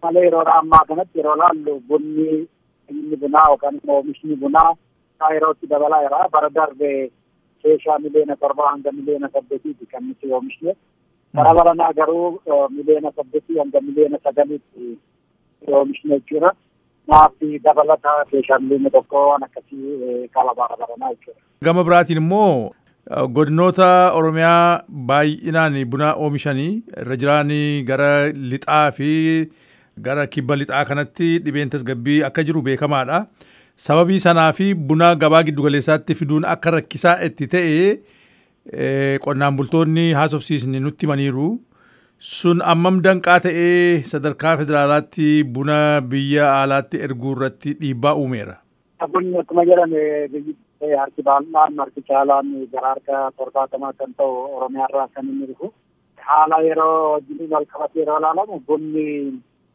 Malee yeroo ammaa kanatti yeroo laallu bunni inni bunaa yookaan immoo oomishni bunaa yerootti dabalaa jira. Bara darbe keeshaa 7 miliyoona hanga 8 miliyooniiti kan nuti oomishne. Bara baranaa garuu 8 miliyoona hanga 9 miliyoonitti oomishne jechuudha. Maafi dabalata keeshaa 1 miliyoona waan akkasii qaba bara baranaa jechuudha. Gama biraatiin immoo godinoota Oromiyaa baay'inaan buna oomishanii irra jiraanii gara lixaa fi gara kibba lixaa kanatti dhibeen tasgabbii akka jiru beekamaadha. Sababii sanaa fi buna gabaa giddugaleessaatti fiduun akka rakkisaa itti ta'e qonnaan bultoonni haasofsiisni nutti himaniiru. Sun ammam danqaa ta'ee sadarkaa federaalaatti buna biyya alaatti erguu irratti dhiibbaa uumeera? Bunni akkuma jedhame biyyi harki bal'aan, harki caalaan, gara harka 70 kan ta'u Oromiyaarraa kan inni dhufu. Haala yeroo wajjin wal qabate yeroo ilaalamu bunni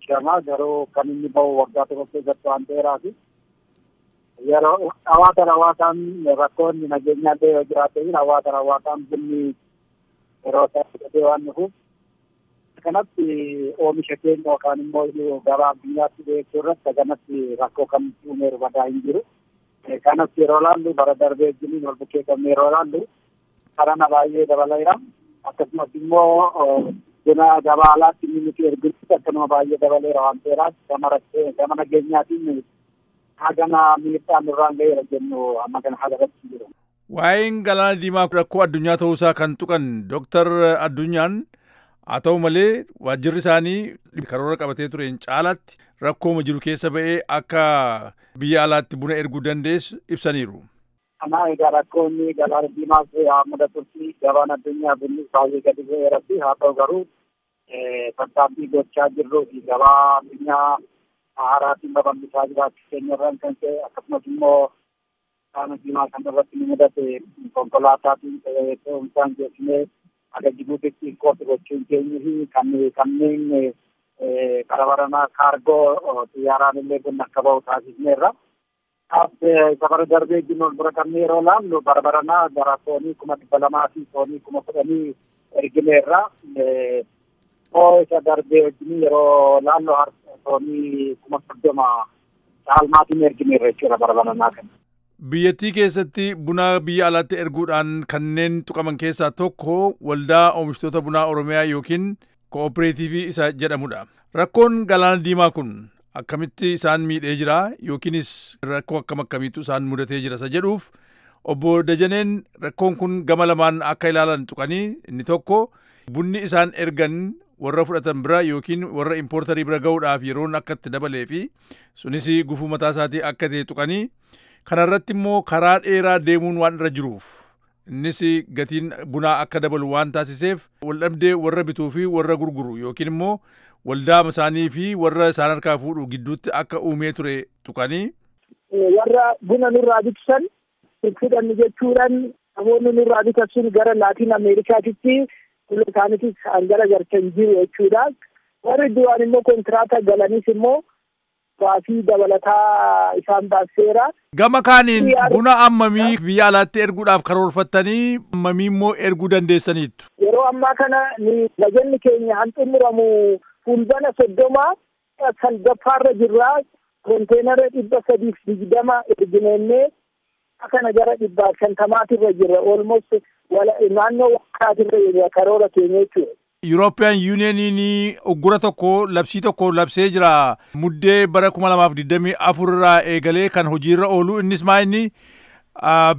shama garuu kan inni bahu waggaa tokko keessatti waan ta'eeraafi. Yeroo hawaasa hawaataan rakkoonni nageenyaallee yoo jiraate, hawaasa hawaataan bunni yeroo isaa waan dhufuuf kanatti oomisha keenya yookaan immoo gabaa addunyaatti dhiyeessuu irratti kanatti rakkoo kan uumeeru badaa hin jiru. Kanas yeroo laallu bara darbee wajjiniin wal bukkee qabne yeroo laallu karana baay'ee dabaleera. Akkasumas immoo buna gabaa alaatti inni nuti erginu akkanuma baay'ee dabaleera waan ta'eeraaf gama rakkoo gama nageenyaatiin hagana miidhaan nurraan ga'eera jennu amma kana haga irratti jiru. Waa'een galaana diimaa rakkoo addunyaa ta'uusaa kan tuqan Dooktar Addunyaan, haa ta'u malee waajjirri isaanii karoora qabatee tureen caalaatti rakkooma jiru keessa ba'ee akka biyya alaatti buna erguu dandeessu ibsaniiru. Kanaa egaa rakkoonni galaana diimaas haa mudatutti gabaan addunyaa bunni baay'ee gadi bu'eera fi haa ta'u garuu tattaaffii gochaa jirruu fi gabaa addunyaa haaraatiin babal'isaa jiraachuu keenya irraan kan ka'e, akkasumas immoo galaana diimaa kan irratti ni mudate konkolaataatiin fe'umsaan geessinee haga Jibuutitti qooti gochuun keenyi fi kanneen bara baranaa kaargoo xiyyaaraan illee bunni akka bahu taasisneerra. Isa bara darbee wajjin wal bira qabnee yeroo laallu bara baranaa gara toonii 200,000 fi toonii 10,000 ergineerra. Oo isa darbee wajjin yeroo laallu toonii 30,000 caalmaatiin ergineerra jechuudha bara baranaa kana. Biyyattii keessatti buna biyya alaatti erguudhaan kanneen tuqaman keessaa tokko Waldaa Oomishtoota Bunaa Oromiyaa yookiin ko'opereetiivii isa jedhamudha. Rakkoon galaana diimaa kun akkamitti isaan miidhee jira yookiinis rakkoo akkam akkamiitu isaan mudatee jira isa jedhuuf, obbo Dajaneen rakkoon kun gama lamaan akka ilaalan tuqanii, inni tokko bunni isaan ergan warra fudhatan bira yookiin warra importerii bira ga'uudhaaf yeroon akka itti dabalee fi sunis gufuu mataa isaatii akka ta'e tuqanii, kanarratti immoo karaa dheeraa deemuun waan irra jiruuf innis gatiin bunaa akka dabalu waan taasiseef, waldhabdee warra bituu fi warra gurguru yookiin immoo waldaa isaanii fi warra isaan harkaa fuudhu gidduutti akka uumee ture tuqanii. Warra buna nurraa bitan fudhannu jechuudhaan namoonni nurraa bitan sun gara Laatiin Ameerikaatitti fuula isaaniitis hangara gartan jiru jechuudha. Warri duraan immoo kontiraata galanis immoo baasii dabalataa isaan baaseera. Gama kaaniin buna ammamii biyya alaatti erguudhaaf karoorfattanii, ammamii immoo erguu dandeessaniittu? Yeroo ammaa kana bajanni keenya han xumuramu Fulbana 30 salgaffaarra jirra. Konteenara 320 ergineennee kana gara 150-itirra jirra. Almost naannoo wakkaatirra jirra karoora keenya jechuudha. European Unioniin uggura tokko, labsii tokko labsee jira. Muddee bara 2024 irraa eegalee kan hojiirra oolu. Innis maa inni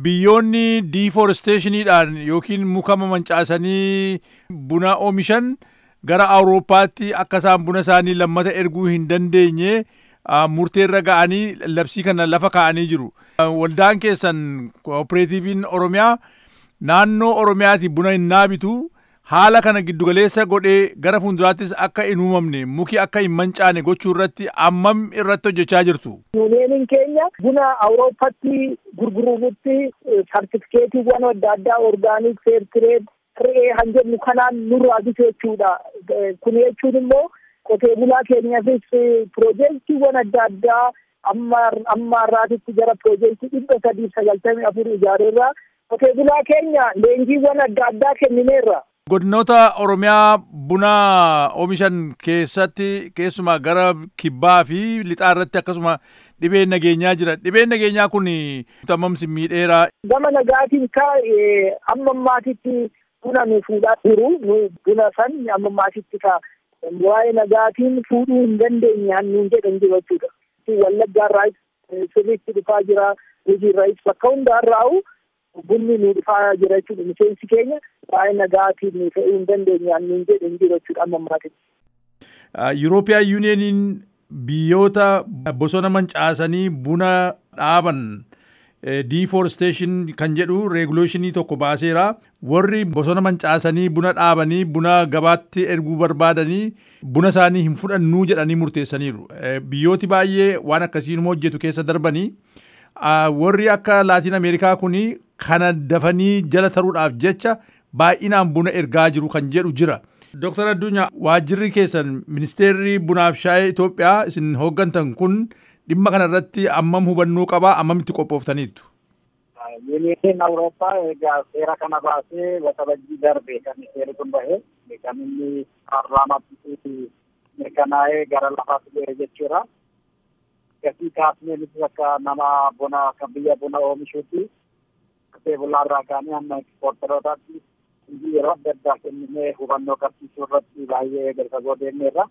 biyyoonni deforestationiidhaan yookiin muka mancaasanii buna oomishan gara Awurooppaatti akka isaan buna isaanii lammata erguu hin dandeenye murteerra ga'anii labsii kana lafa kaa'anii jiru. Waldaan keessan kooperaatiiviin Oromiyaa naannoo Oromiyaati buna hin naabitu. Haala kana giddugaleessa godhee gara fuulduraattis akka hin uumamne, muki akka hin mancaane gochuu irratti ammam irratti hojjechaa jirtu? Yuuniyeeniin keenya buna Awurooppaatti gurguruutti sartifikeetiiwwan adda addaa organic, fair trade, re'ee han jennu kanaan nurraa bitu jechuudha. Kun jechuun immoo qotee bulaa keenyaafis piroojeektiiwwan adda addaa amma amma har'aatitti gara piroojeektii 394 ijaareerra. Qotee bulaa keenya leenjiiwwan adda addaa kennineerra. Godinoota Oromiyaa buna oomishan keessatti keessumaa gara kibbaa fi lixaa irratti akkasuma dhibeen nageenyaa jira. Dhibeen nageenyaa kun hammam si miidheera? Gama nagaatiin ka amma ammaatitti buna nu fuudhaa jiru. Buna san amma ammaatitti ka waa'ee nagaatiin fuudhuu hin dandeenye hannuun jedhan jiru jechuudha. Wallaggaa irraa sirriitti dhufaa jira. Gujii irraa bakka hundaarraa'u bunni nu dhufaa jira jechuudha. Miseensi keenya waa'ee nagaatiin nu fe'uu hin dandeenye hannuun jedhan jiru jechuudha amma ammaatitti. Yuurooppiyaan Yuuniyeeniin biyyoota bosona mancaasanii buna dhaaban deforestation kan jedhu regulation tokko baaseera. Warri bosona mancaasanii buna dhaabanii buna gabaatti erguu barbaadanii buna isaanii hin fudhannuu jedhanii murteessaniiru. Biyyooti baay'ee waan akkasiinuma hojjetu keessa darbanii warri akka Laatiin Ameerikaa kun kana dafanii jala taruudhaaf jecha baay'inaan buna ergaa jiru kan jedhu jira. Dooktar Addunyaa, waajjirri keessan ministeerri bunaaf shaayee Itoophiyaa isin hooggantan kun dhimma kana irratti ammam hubannoo qabaa, ammamitti qophooftaniittu? Yuuniyeeniin Awurooppaa egaa seera kana baasee waxabajjii darbe kan seerri kun bahe, kan inni paarlaamaatti mirkanaa'ee gara lafaatti bu'e jechuudha. Gatii kaasnee nuti akka nama buna kan biyya buna oomishuutti qotee bulaarraa kaanee hamma ekspoorterootaatti yeroo adda addaa kenninee hubannoo qabsiisuu irratti baay'ee gadi fagoo deemneerra.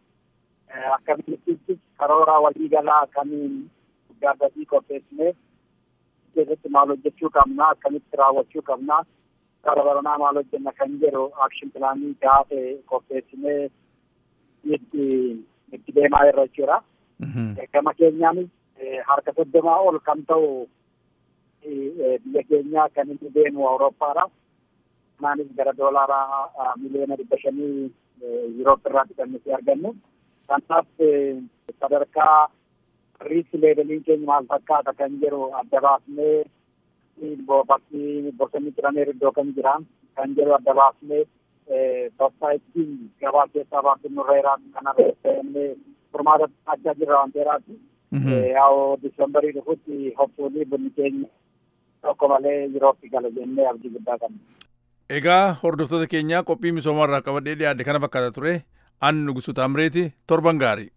Akka biyyattiittis karoora waliigalaa kamiin gaaffatii qopheessinee keessatti maal hojjechuu qabna, akkamitti raawwachuu qabna, karaa baranaa maal hojjenna kan jedhu action plan gahaa ta'e qopheessinee itti deemaa jirra jechuudha. Gama keenyaanis harka 30 ol kan ta'u biyya keenyaa kan inni deemu Awurooppaadha. Kanaanis gara doolaara miliyoona 500 Yuuroop irraati kan nuti argannu. Kanaaf sadarkaa risk leveliin keenya maal fakkaata kan jedhu adda baasnee, bakki bosonni cirameeru iddoo kam jira kan jedhu adda baasnee, tooftaa ittiin gabaa keessaa baasuun nurra jiraatu kanarra furmaata adda jirra waan ta'eedhaati. Yaa'u Disembarii dhufutti hopefully bunni keenya tokko malee Yurooppii gala jennee abdii guddaa qabna. Egaa hordoftoota keenya, qophii misoomaa irraa qabadhee dhiyaadhe kana fakkaata ture. An Nugusuu Taamreeti, torban gaarii.